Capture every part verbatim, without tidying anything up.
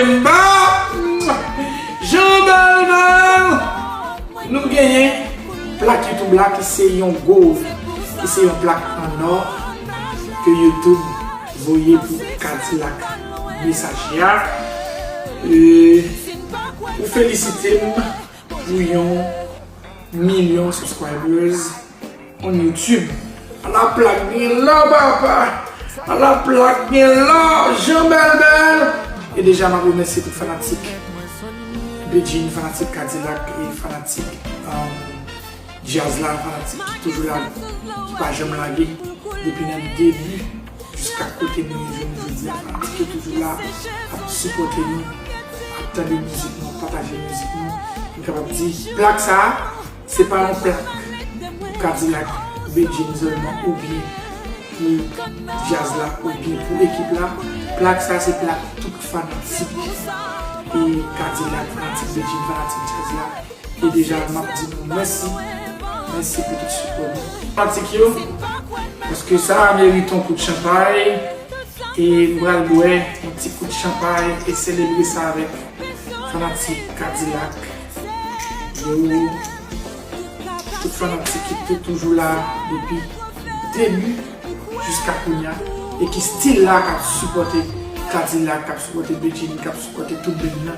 Mba! Jean Belbel! Nou genyen plak YouTube la ki se yon gold, ki se yon plak an or ke YouTube voye pou Kadilak Mesaje a. E, ou felisite m pou yon milyon subscribers on YouTube. Ala plak gen lò, papa! Ala plak gen lò, Jean Belbel! E deja, m ap remèsye tout fanatik Bedjine, fanatik Kadilak e fanatik, um, djaz la, fanatik ki toujou la, ki pa janm lage depi nan debi jiska kote nou ye jounen jodi a. Fanatik yo toujou la, ap sipòte nou, ap tande mizik nou, ap pataje mizik nou. M kapab di, plak sa a, se pa yon plak pou Kadilak, Bedjine sèlman, oubyen pou djaz la, oubyen pou ekip la. Plak sa a, se plak tout fanatik e Kadilak, fanatik Bedjine, fanatik djaz la. E deja, m ap di nou mèsi. Mèsi pou tout sipò nou. Fanatik yo, paske sa a merite yon kout chanpay. E m pral bwè yon ti kout chanpay e selebre sa avèk fanatik Kadilak. Yo, tout fanatik ki te toujou la depi debi jiska kounye a e ki still la k ap sipòte Kadilak, k ap sipòte Bedjine, k ap sipòte tout band nan.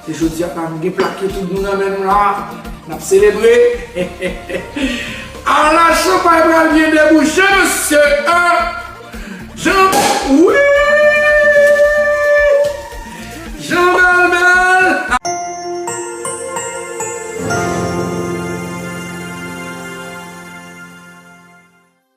E jodi a, nou gen plak YouTube nou nan men nou la. N ap selebre. Ala chanpay pral byen debouche, mesye.